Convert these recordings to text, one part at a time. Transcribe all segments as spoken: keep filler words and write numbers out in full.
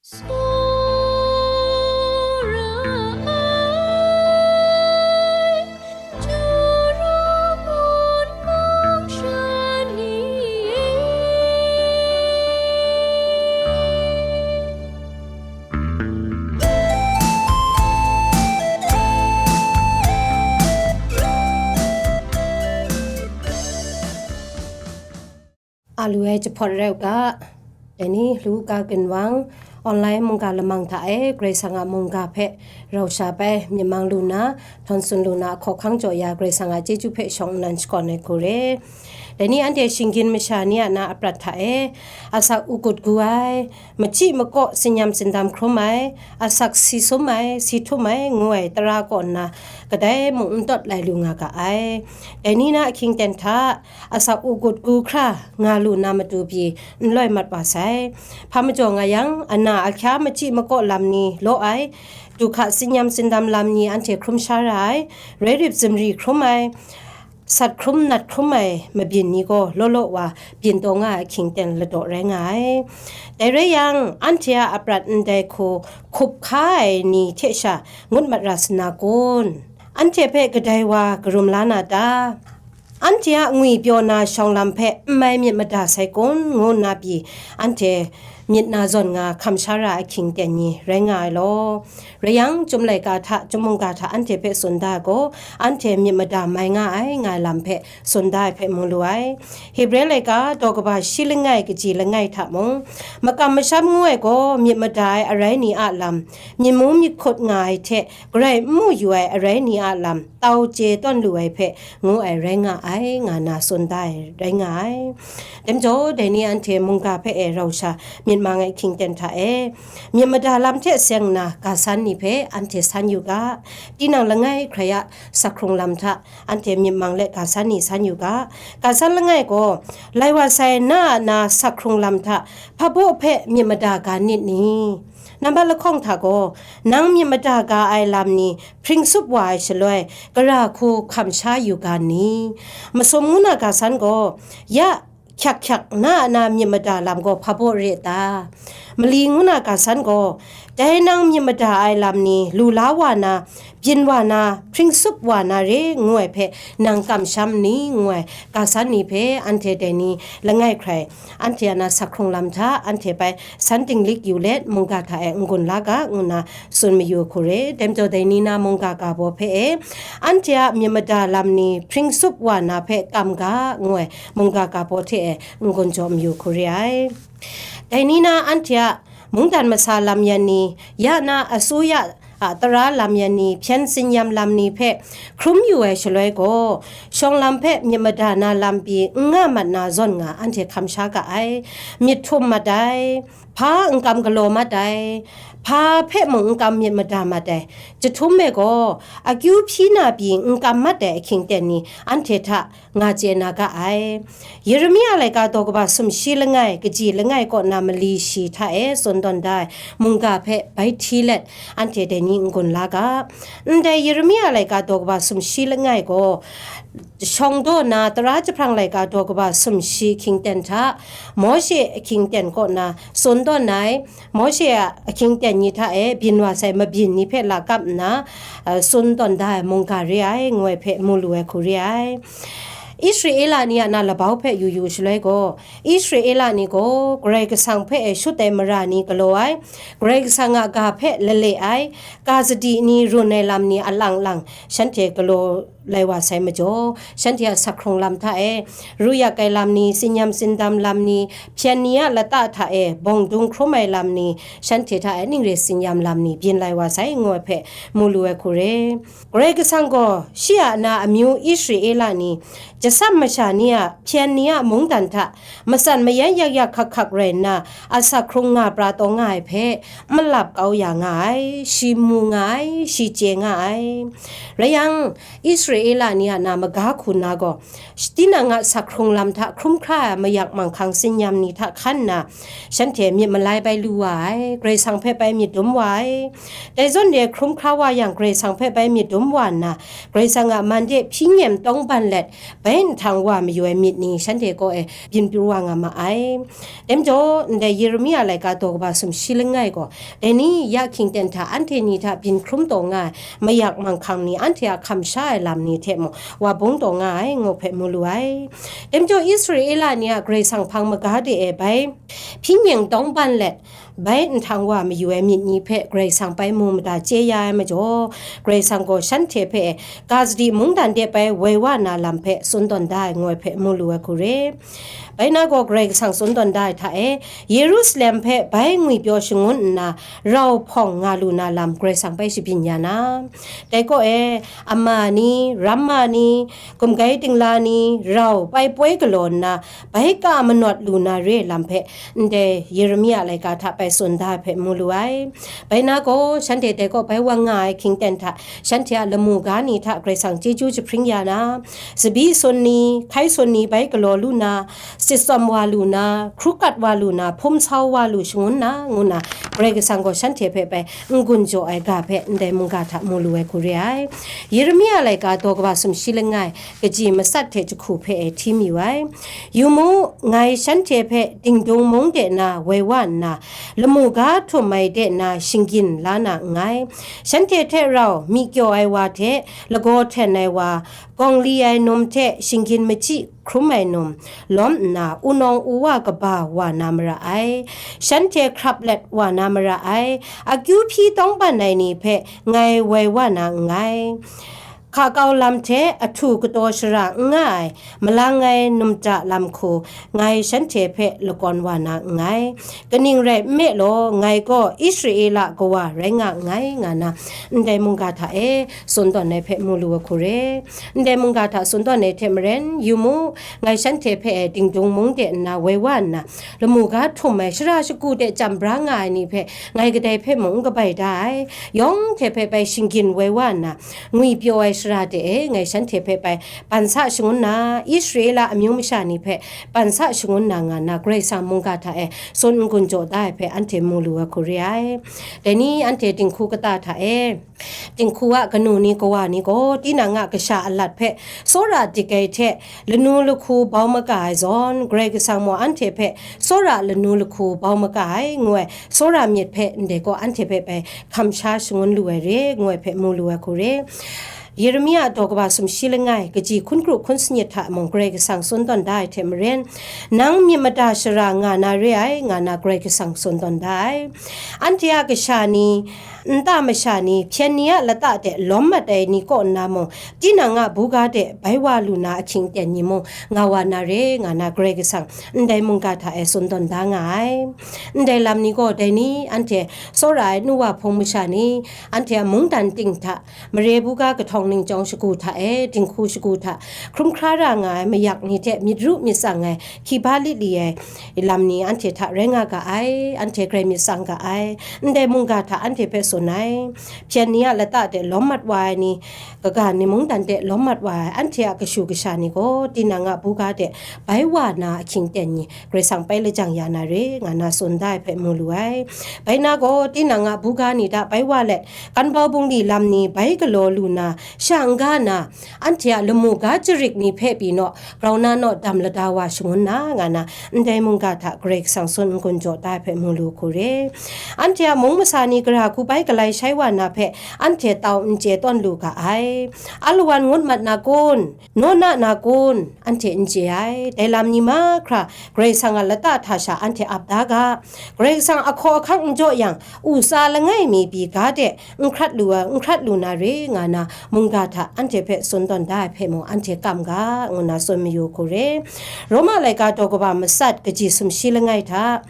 Tsawra ai, Jawrawn mung sha ni e. A lu ai jahpawt rai u ga, dai ni lu ga ginwang, online mungga lamang hta e Karai Kasang a mungga hpe rau sha bai myit mang lu na, htawn tsun lu na, hkawhkang jaw ya Karai Kasang a chyeju hpe shawng nnan shakawn ai hku re. Dai ni anhte shinggyim masha ni a na aprat hta e, asak u gut gu ai, machyi makaw, sinyam sindam hkrum ai, asak si sum ai, si htum ai, ngu ai tara kaw nna, kadai mung n tawt lai lu nga ga ai. Dai ni na ahkying ten hta, asak u gut gu hkra nga lu na matu pyi n loi mat wa sai. Hpa majaw nga yang, ana ahkya machyi makaw lam ni law ai, du hka sinyam sindam lam ni anhte hkrum sha ra ai, roi rip zumri hkrum ai, sat hkrum nat hkrum ai mabyin ni gaw law law wa byin taw nga ai ahkying ten ladaw rai nga ai. Dai rai yang, anhte a aprat ndai hku hkup hka ai ni hte sha ngut mat ra sa na kun? Anhte hpe kadai wa karum la na ta? Anhte a ngwi pyaw na shawng lam hpe n mai myit mada sai kun, ngu nna pyi anhte myit na zawn nga hkam sha ra ahkying ten ni rai nga ai law. Rai yang, Chyum laika hta, Chyum mungga hta anhte hpe tsun da ai gaw, anhte myit mada mai nga ai, nga ai lam hpe tsun da ai hpe mu lu ai. Hebre laika daw kaba shi langai kaji langai hta mung, makam masham ngu ai gaw, myit mada ai arai ni a lam, myi mu myit hkut nga ai hte, garai n mu yu ai arai ni a lam, tau chye tawn lu ai hpe, ngu ai rai nga ai, nga na tsun da ai rai nga ai. Dai majaw, dai ni anhte mungga hpe e rau sha myit mang ai ahkying ten hta e, myit mada lam hte seng nna ga san ni hpe anhte san yu ga, tinang langai hkrai a sak hkrung lam hta anhte myit mang let ga san ni san yu ga. Ga san langai gaw, lai wa sai na a na sak hkrung lam hta hpabaw hpe myit mada ga nit ni? Nambat lahkawng hta gaw, nang myit mada ga ai lam ni hpring sup wa ai shaloi, gara hku hkam sha yu ga ni? Masum ngu na ga san gaw, ya, hkyak hkyak na a na myit mada lam gaw hpabaw re ta? Mali ngu na ga san gaw, dai nang myit mada ai lam ni lu la wa na, byin wa na, hpring sup wa na re ngu ai hpe nang kamsham ni? Ngu ai ga san ni hpe anhte dai ni langai hkrai, anhte a na sak hkrung lam hta anhte bai san dinglik yu let mungga hta e n-gun la ga, ngu nna tsun mayu hku re. Dai majaw dai ni na mungga ga baw hpe e, anhte a myit mada lam ni hpring sup wa na hpe kam ga, ngu ai mungga ga baw hte e n-gun jaw mayu hku re ai. Dai ni na anhte a mungdan masa lam yan ni, ya na asuya a tara lam yan ni, hpyen tsin-yam lam ni hpe hkrum yu ai shaloi gaw, shawng lam hpe myit mada na lam pyi n nga mat na zawn nga anhte hkam sha ga ai. Myit htum mat ai, hpa n kam galaw mat ai, hpa hpe mung n kam myit mada mat ai. Jahtum e gaw, akyu hpyi na pyi n kam mat ai ahkying ten ni anhte hta nga chye na ga ai. Yeremia laika daw kaba sumshi langai, kaji langai kaw na mali shi hta e tsun tawn da ai mungga hpe bai hti let, anhte dai ni n-gun la ga. Ndai Yeremia laika daw kaba sumshi langai gaw, shawng daw na tara jahprang laika daw kaba sumshi ahkying ten hta, Mawshe ahkying ten kaw na tsun tawn ai, Mawshe a ahkying ten ni hta e byin wa sai mabyin ni hpe lakap nna, eh, tsun tawn da ai mungga re ai, ngu ai hpe mu lu ai hku re ai. Israela ni a na labau hpe yu yu shaloi gaw, Israela ni gaw Karai Kasang hpe e shut ai mara ni galaw ai, Karai Kasang a ga hpe lale ai, ga sadi ni run ai lam ni alang lang shanhte galaw lai wa sai majaw, shanhte a sak hkrung lam hta e, ru yak ai lam ni, tsin-yam tsindam lam ni, hpyen ni a lata hta e, bawng dung hkrum ai lam ni, shanhte hta e, ning re tsin-yam lam ni, byin lai wa sai, ngu ai hpe mu lu ai hku re. Karai Kasang gaw, shi a na amyu Israela ni, jasam masha ni a, hpyen ni a mungdan hta, matsan mayan yak yak hkak hkak rai nna, asak hkrung nga pra taw nga ai hpe, malap kau ya nga ai, shi mu nga ai, shi chye nga ai. Rai yang, Israela Israela ni a na maga hku na gaw, tinang a sak hkrung lam hta hkrum hkra ai mayak manghkang tsin-yam ni hta hkan nna, shanhte myit malai bai lu wa ai, Karai Kasang hpe bai myit dum wa ai. Dai zawn de hkrum hkra wa yang, Karai Kasang hpe bai myit dum wa nna, Karai Kasang a man de hpyi nyem tawng ban let, bai nhtang wa mayu ai myit ni shanhte kaw e byin pru wa nga ma ai. Dai majaw, ndai Yeremia laika daw kaba sumshi langai gaw, dai ni ya hkying ten hta anhte ni hta byin hkrum taw nga ai mayak manghkang ni anhte a hkam sha ai lam ni hte mung wa bung taw nga ai, ngu hpe mu lu ai. Dai majaw, Israela ni a Karai Kasang hpang maga de e bai hpyi nyem tawng ban let, bai nhtang wa mayu ai myit ni hpe Karai Kasang bai mu mada chye ya ai majaw, Karai Kasang gaw shanhte hpe ga sadi mungdan de bai woi wa na lam hpe tsun tawn da ai, ngu ai hpe mu lu ai hku re. Bai na gaw, Karai Kasang tsun tawn da ai hta e, Yerusalem hpe bai ngwipyaw shangun nna, rau hpawng nga lu na lam Karai Kasang bai shabyin ya na, dai kaw e, ama ni, ramma ni, gumgai dingla ni, rau bai poi galaw nna, bai ka manawt lu na re lam hpe, ndai Yeremia laika hta bai tsun da ai hpe mu lu ai. Bai na gaw, shanhte dai kaw bai wa nga ai hkying ten hta, shanhte a lamu ga ni hta Karai Kasang chyeju jahpring ya na, tsabyi sun ni, hkai sun ni bai galaw lu na, sitsawm wa lu na, hkrukat wa lu na, hpum sau wa lu shangun na, ngu na, Karai Kasang gaw shanhte hpe bai n-gun jaw ai ga hpe ndai mungga hta mu lu ai hku re ai. Yeremia laika daw kaba sumshi langai, kaji matsat hte jahku hpe e hti mayu ai. Yu mu, ngai shanhte hpe dingdung mung de na woi wa nna, lamu ga htum ai de na shinggyin la na nngai. Shanhte hte rau myi kyaw ai wa hte lagaw hten ai wa, gawng li ai num hte shinggyim machyi hkrum ai num lawm nna, wunawng uwa kaba wa na mara ai, shanhte hkrap let wa na mara ai, akyu hpyi tawng ban ai ni hpe ngai woi wa na nngai. Hka kau lam hte ahtu kataw shara n nga ai, malang ai numta lam hku ngai shanhte hpe lakawn wa na nngai. Kaning rai nme law, ngai gaw Israela kawa rai nga nngai, nga na ndai mungga hta e tsun tawn ai hpe mu lu ai hku re. Ndai mungga hta tsun tawn ai hte maren, yu mu, ngai shanhte hpe dingdung mung de nna woi wa nna, lamu ga htum ai, shara shagu de chyam bra nga ai ni hpe ngai kadai hpe mung n kabai da ai. Yawng hte hpe bai shinggyim woi wa nna, ngwi pyaw ai shara de e, ngai shanhte hpe bai ban sa shangun na, Israela amyu masha ni hpe ban sa shangun na, nga na Karai Kasang mungga hta e tsun n-gun jaw da ai hpe anhte mu lu ai hku re ai. Dai ni anhte dinghku kata hta e, dinghku a kanu ni kawa ni gaw, tinang a kasha alat hpe tsawra dik ai hte lanu lahku bau maga ai zawn, Karai Kasang mung anhte hpe tsawra lanu lahku bau maga ai, ngu ai tsawra myit hpe ndai gaw anhte hpe bai hkam sha shangun lu ai re, ngu ai hpe mu lu ai hku re. Yeremia daw kaba sumshi langai, kaji hkun kru hkun sanit hta mung Karai Kasang tsun tawn da ai hte maren, nang myit mada shara nga na re ai, nga na Karai Kasang tsun tawn da ai. Anhte a kasha ni, nta masha ni, hpyen ni a lata de lawm mat ai ni kaw nna mung, tinang a buga de bai wa lu na ahkying ten ni mung nga wa na re, nga na Karai Kasang ndai mungga hta e tsun tawn da nga ai. Ndai lam ni gaw, dai ni anhte tsawra ai nu wa hpung masha ni, anhte a mungdan ting hta, mare buga kahtawng ningchyawng shagu hta e, dinghku shagu hta, hkrum hkra ra nga ai mayak ni hte myit ru myit tsang ai, hkiba lit li ai lam ni anhte hta rai nga ga ai, anhte grai myit tsang ga ai, ndai mungga hta anhte hpe tsun ai. Hpyen ni a lata de lawm mat wa ai ni, kaga ni mungdan de lawm mat wa ai, anhte a kashu kasha ni gaw, tinang a buga de bai wa na ahkying ten ni, Karai Kasang bai lajang ya na re, nga na tsun da ai hpe mu lu ai. Bai na gaw, tinang a buga ni hta bai wa let, kan bau bungli lam ni bai galaw lu na, sha n-ga na, anhte a lamu ga jarik ni hpe pyi naw, grau na naw dam lada wa shangun na, nga na, ndai mungga hta Karai Kasang tsun n-gun jaw da ai hpe mu lu hku re. Anhte a mung masa ni gara hku bai galai shai wa na hpe, anhte tau n chye tawn lu ga ai. Alawan ngut mat na kun? Naw na na kun? Anhte n chye ai. Dai lam ni mahkra, Karai Kasang a lata hta sha anhte ap da ga. Karai Kasang a hkaw ahkang n jaw yang, u tsa langai mi pyi ga de, n hkrat lu ai, n hkrat lu na re, nga na mungga hta anhte hpe tsun tawn da ai hpe mung anhte kam ga, ngu na tsun mayu hku re. Roma laika daw kaba matsat kaji sumshi langai hta,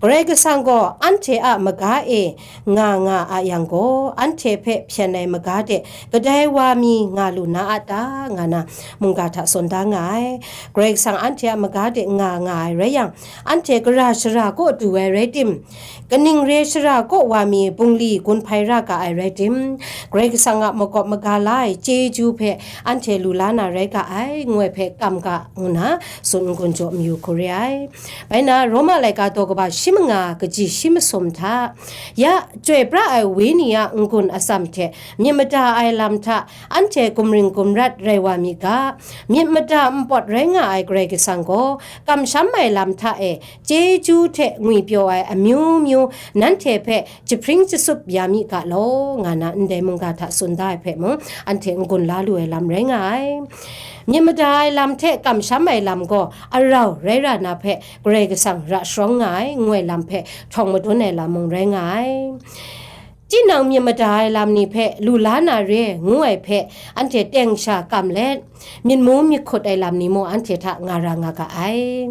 Karai Kasang gaw anhte a maga e nga nga a yang gaw, anhte hpe hpyen ai maga de kadai wa mi nga lu na a ta, nga na mungga hta tsun da nga ai. Karai Kasang anhte a maga de nga nga ai rai yang, anhte gara shara kaw du ai rai tim, kaning re shara kaw wa mi bungli gun hpai ra ga ai rai tim, Karai Kasang a makawp maga la ai chyeju hpe anhte lu la na rai ga ai, ngu ai hpe kam ga, ngu na tsun n-gun jaw mayu hku re ai. Bai na, Roma laika daw kaba shi manga kaji shi masum hta, ya, chyoi pra ai Wenyi a n-gun atsam hte myit mada ai lam hta anhte gumring gumrat rai wa mi ga, myit mada npawt rai nga ai Karai Kasang gaw, kamsham ai lam hta e chyeju hte ngwipyaw ai amyu myu nanhte hpe jahpring jasup ya mi ga law, nga na ndai mungga hta tsun da ai hpe mung, anhte n-gun la lu ai lam rai nga ai. Myit mada ai lam hte kamsham ai lam gaw arau rai ra na hpe Karai Kasang ra sharawng nga ai, ngu ai lam hpe htawng madun ai lam mung rai nga ai. Tinang myit mada ai lam ni hpe lu la na re, ngu ai hpe anhte teng sha kam let, myit mu myit hkut ai lam ni mung anhte hta nga ra nga ga ai.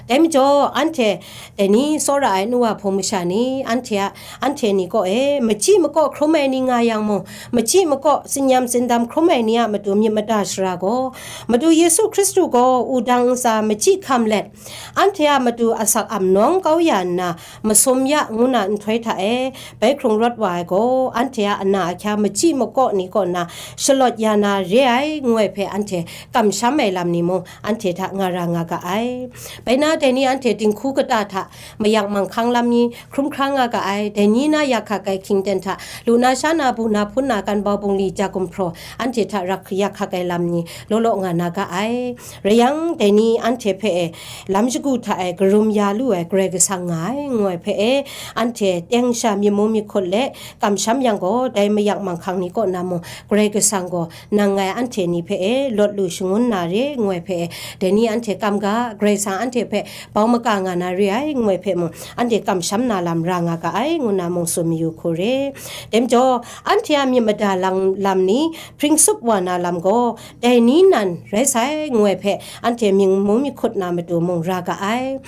Dai majaw, anhte dai ni tsawra ai nu wa hpung masha ni, anhte a, anhte ni kaw e, machyi makaw hkrum ai ni nga yang mung, machyi makaw tsinyam tsindam hkrum ai ni a matu myit mada shara gaw, Madu Yesu Hkristu gaw wudang ntsa machyi hkam let, anhte a matu asak am nawng kau ya nna, masum ya ngu na nhtoi hta e, bai hkrung rawt wa ai gaw, anhte a ana ahkya machyi makaw ni kaw na shalawt ya na re ai, ngu ai hpe anhte kamsham ai lam ni mung, anhte hta nga ra nga ga ai. Bai na, dai ni anhte dinghku kata hta mayak manghkang lam ni hkrum hkra nga ga ai. Dai ni na yak hkak ai hkying ten hta, lu na sha na, bu na hpun na, kan bau bungli ja gumhpraw, anhte hta rak yak hkak ai lam ni law law nga na ga ai. Rai yang, dai ni anhte hpe e, lam shagu hta e karum ya lu ai Karai Kasang nga ai, ngu ai hpe e, anhte teng sha myit mu myit hkut let kamsham yang gaw, dai mayak manghkang ni kaw na mung, Karai Kasang gaw nang ngai anhte ni hpe e lawt lu shangun na re, ngu ai hpe e, dai ni anhte kam ga, Karai Kasang anhte hpe bau maka nga na re ai, ngu ai hpe mung, anhte kamsham na lam ra nga ga ai, ngu na mung tsun mayu hku re. Dai majaw, anhte a myit mada lang lam ni hpring tsup wa na lam gaw, dai ni nan rai sai, ngu ai hpe anhte myit mu myit hkut na matu mung ra ga ai.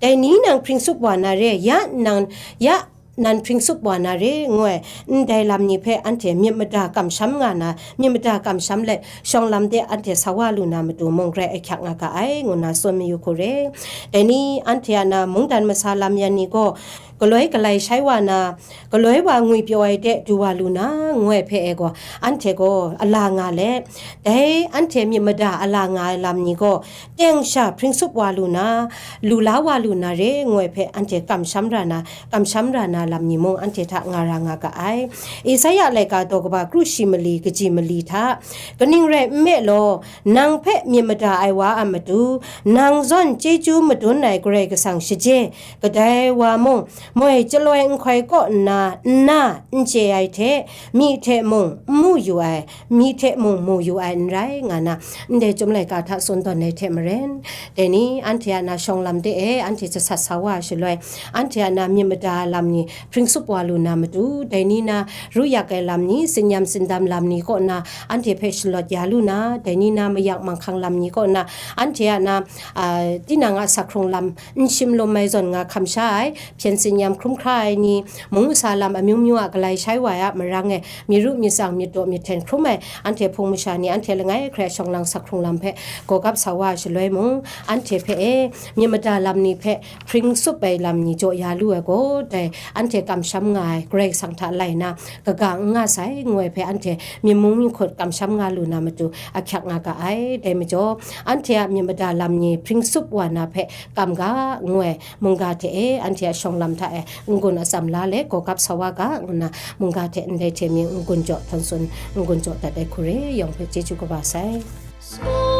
Dai ni nan hpring tsup wa na re, ya nang, ya nan hpring tsup wa na re, ngu ai, ndai lam ni hpe anhte myit mada kamsham nga na, myit mada kamsham let, shawng lam de anhte sa wa lu na matu mung rai ahkyak nga ga ai, ngu na tsun mayu hku re. Dai ni anhte a na mungdan masa lam yan ni gaw, galoi galai shai wa na, galoi wa ngwipyaw ai de du wa lu na, ngu ai hpe e gaw, anhte gaw ala nga let, dai anhte myit mada ala nga ai lam ni gaw, teng sha hpring tsup wa lu na, lu la wa lu na re, ngu ai hpe anhte kamsham ra na, kamsham ra na lam ni mung anhte hta nga ra nga ga ai. Isaya laika daw kaba kru shi mali kaji mali hta, kaning rai nme law, nang hpe myit mada ai wa a matu, nang zawn chyeju madun ai Karai Kasang shaje, kadai wa mung, moi chyaloi nhkoi kaw nna, nna n chye ai hte, myi hte mung n mu yu ai, myi hte mung mu yu ai n rai, nga na, ndai Chyum laika hta tsun tawn ai hte maren, dai ni anhte a na shawng lam de e, anhte jasat sa wa shaloi, anhte a na myit mada lam ni hpring tsup wa lu na matu, dai ni na ru yak ai lam ni, tsinyam tsindam lam ni kaw na, anhte hpe shalawt ya lu na, dai ni na mayak manghkang lam ni kaw na, anhte a na, a, tinang a sak hkrung lam n shim lum ai zawn nga hkam sha ai, hpyen tsinyam hkrum hkra ai ni, mung masa lam amyu myu a galai shai wa ai a marang e, myit ru myit tsang myit daw myit hten hkrum ai, anhte hpung masha ni, anhte langai hkrai shawng lang sak hkrung lam hpe gawgap sa wa shaloi mung, anhte hpe e, myit mada lam ni hpe hpring tsup ai lam ni jaw ya lu ai gaw, dai anhte kamsham nga ai Karai Kasang hta lai na, kaga n nga sai, ngu ai hpe anhte myit mu myit hkut kamsham nga lu na matu ahkyak nga ga ai. Dai majaw, anhte a myit mada lam ni hpring tsup wa na hpe kam ga, ngu ai mungga hte e, anhte a shawng lam hta e n-gun atsam la let gawgap sa wa ga, ngu na mungga hte ndai hte mi n-gun jaw htawn tsun, n-gun jaw dat ai hku re, yawng hpe chyeju kaba sai.